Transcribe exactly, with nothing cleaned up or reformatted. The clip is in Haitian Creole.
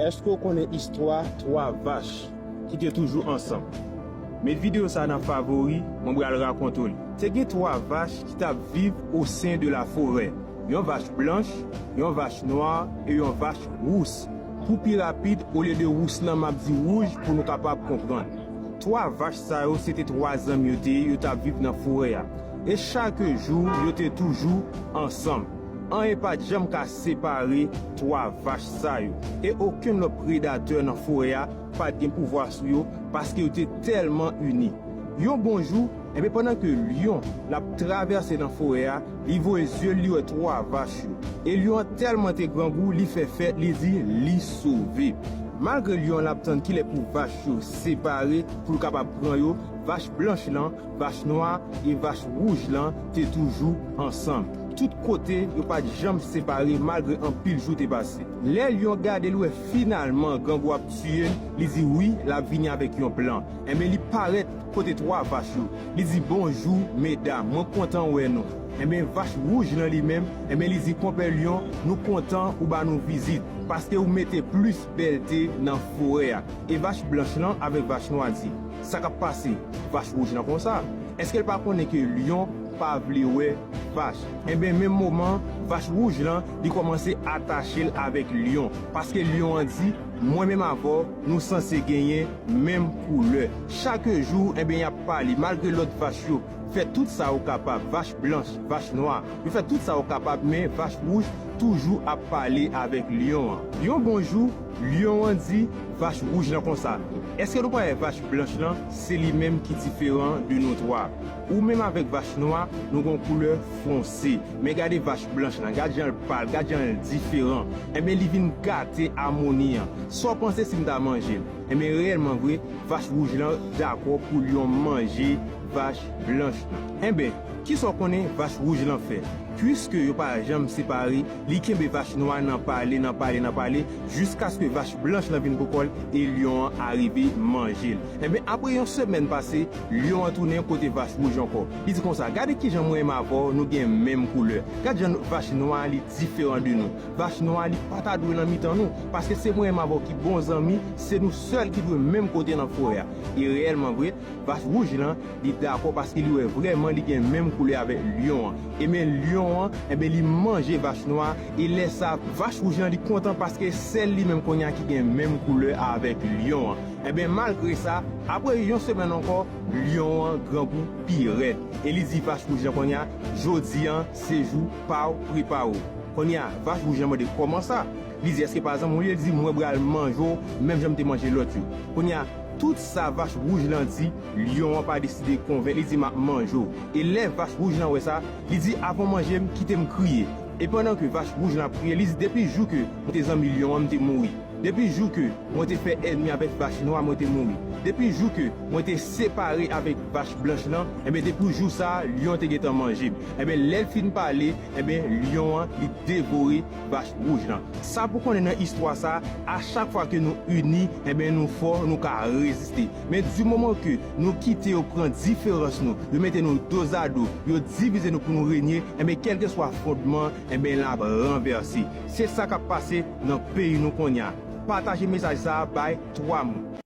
Èske w konnen istwa twa vach ki te toujou ansanm? Met videyo sa nan favori, mwen pral rakonte w li. Te gen twa vach ki t ap viv au sein de la forêt. Yon vach blanch, yon vach nwa e yon vach wous. Pou pi rapid, olye de wous lan, m ap di wouj pou nou kapab konprann. Twa vach sa yo, se te twa zanmi yo te ye, yo t ap viv nan forè a. E chak jou, yo te toujou ansanm. Anyen pa t janm ka separe twa vach sa yo. E okenn lòt predatè nan forè a pa t gen pouvwa sou yo, paske yo te tèlman ini. Yon bon jou, enben, pandan ke lyon l ap travèse nan forè a, li voye zye l, li wè twa vach yo. E lyon an tèlman te grangou, li fè fèt, li di li sove. Malgre lyon an ap tann kilè pou vach yo separe, pou l kapab pran yo, vach blanch lan, vach nwa e vach wouj lan te toujou ansanm. Tout kote, yo pa t janm separe malgre anpil jou te pase. Lè lyon gade, l wè finalman grangou ap tiye l, li di wi, l ap vini avèk yon plan. Enben, li parèt kote twa vach yo. Li di, "Bonjou, medam, mwen kontan wè nou." Enben, vach wouj lan li menm, enben, li di, "Konpè lyon, nou kontan ou ba nou vizit, paske ou mete plis bèlte nan forè a." E vach blanch lan avèk vach nwa di, "Sa k ap pase?" Vach wouj lan konsa. Èske l pa konnen ke lyon pa vle wè vach? Enben, menm moman, vach wouj lan, li kòmanse atache l avèk lyon, paske lyon an di, "Mwen menm avè w, nou sanse genyen menm koulè." Chak jou, enben, y ap pale, malgre lòt vach yo fè tout sa yo kapab, vach blanch, vach nwa, yo fè tout sa yo kapab, men vach wouj toujou ap pale avèk lyon an. Yon bon jou, lyon an di vach wouj lan konsa, "Èske nou pa wè vach blanch lan, se li menm ki diferan de nou twa? Ou menm avèk vach nwa, nou gon koulè fonse. Men gade vach blanch lan, gad jan l pal, gad jan l diferan. Enben, li vin gate amoni an. Sa w panse si m ta manje l?" Enben, reyèlman vre, vach wouj lan dakò pou lyon manje vach blanch lan. Enben, kisa w konnen vach wouj lan fè? Piske yo pa janm separe, li kenbe vach nwa nan pale, nan pale, nan pale, jiskaske vach blanch lan vin pou kò l e lyon an arive manje l. Enben, apre yon semèn pase, lyon an tounen kote vach wouj ankò. Li di konsa, "Gade kijan mwen menm avè w, nou gen menm koulè. Gad jan vach nwa an, li diferan de nou. Vach nwa an, li pa ta dwe nan mitan nou, paske se mwen menm avè w ki bon zanmi, se nou sèl ki dwe menm kote nan forè a." E reyèlman vre, vach wouj lan, li dakò paske li wè vrèman li gen menm koulè avèk lyon an. E men lyon an, enben, li manje vach nwa, e lè sa, vach wouj lan, li kontan paske sèl li menm kounye a ki gen menm koulè avèk lyon an. Enben, malgre sa, apre yon semèn ankò, lyon an grangou pi rèd. E li di vach wouj lan kounye a, "Jodi an, se jou pa w, prepare w." Kounye a, vach wouj lan mande, "Kòman sa?" Li di, "Èske pa zanmi w ye?" Li di, "Mwen pral manje w, menm jan m te manje lòt yo." Kounye a, tout sa vach wouj lan di, lyon an pa deside konvenk, li di, "M ap manje w." E lè vach wouj lan wè sa, li di, "Avan w manje m, kite m kriye." E pandan ke vach wouj lan ap kriye, li di, "Depi jou ke mwen te zanmi lyon an, m te mouri. Depi jou ke mwen te fè ènmi avèk vach nwa, mwen te mouri. Depi jou ke mwen te separe avèk vach blanch lan, enben, depi jou sa a, lyon te gentan manje m." Enben, lè l fin pale, enben, lyon an, li devore vach wouj lan. Sa pou konnen nan istwa sa, a chak fwa ke nou ini, enben, nou fò, nou ka reziste. Men di moman ke nou kite yo pran diferans nou, yo mete nou dozado, yo divize nou pou nou renye, enben, kèlkeswa fondman, enben, l ap ranvèse. Se sa k ap pase nan peyi nou kounye a. Pataje mesaj sa a bay twa moun.